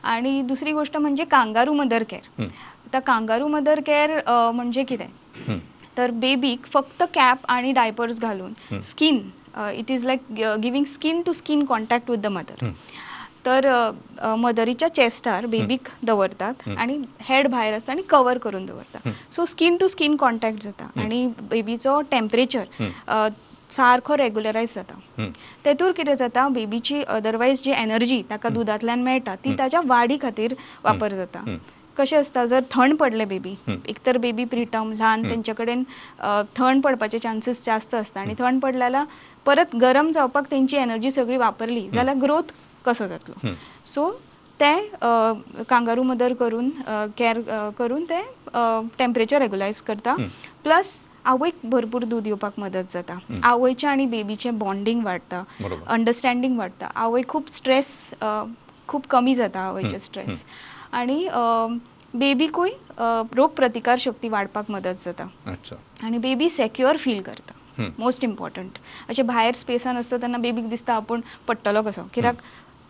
आणि दुसरी गोष्ट म्हणजे कांगारू मदर केअर. आता कांगारू मदर केअर म्हणजे कितें तर बेबीक फक्त कॅप आणि डायपर्स घालून skin, it is like giving skin to skin contact with the mother. तर मदरीच्या चेस्टार बेबीक दवरतात आणि हेड भायर आसता आनी कवर करून दवरतात. So skin to skin contact जाता आनी बेबीचो टेम्परेचर सारको रेगुलरायज जाता. तेतूर कितें जाता, बेबीची अदरवायज जी एनर्जी ताका दुदांतल्यान मेळटा ती ताच्या वाडी खातीर वापर जाता. कशें आसता, जर थंड पडलें बेबी, एक तर बेबी प्रिटर्म ल्हान तेंचे कडेन थंड पडपाचे चान्सीस जास्त आसता आनी थंड पडले जाल्यार परत गरम जावपाक तेंची एनर्जी सगळी वापरली जाल्यार ग्रोथ कसो जातलो. सो ते कांगारू मदर करून केअर करून ते टेम्परेचर रेगुलायज करता. प्लस आवयक भरपूर दूद येवपाक मदत जाता. आवयचें आनी बेबीचें बॉन्डींग वाडटा, अंडरस्टँडींग वाडटा. आवय खूब स्ट्रेस खूब कमी जाता आवयचें स्ट्रेस आनी बेबीकूय रोग प्रतिकार शक्ती वाडपाक मदत जाता. आनी बेबी सेक्युअर फील करता. मोस्ट इम्पॉर्टंट, अशें भायर स्पेसान आसता तेन्ना बेबीक दिसता आपूण पडटलो कसो, कित्याक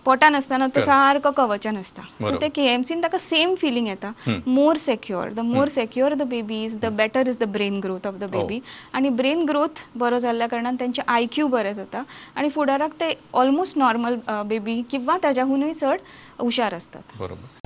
पोटान आसतना तो सारको कवचान आसता. सो ते केएमसीन ताका सेम फिलींग येता, more secure. The more secure the baby is, the better is the brain growth of the baby. आनी ब्रेन ग्रोथ बरो जाल्ल्या कारणान तेंचे आयक्यू बरें जाता आनी फुडाराक ते ऑलमोस्ट नॉर्मल बेबी किंवा ताच्याहुनूय चड हुशार आसतात. बरोबर.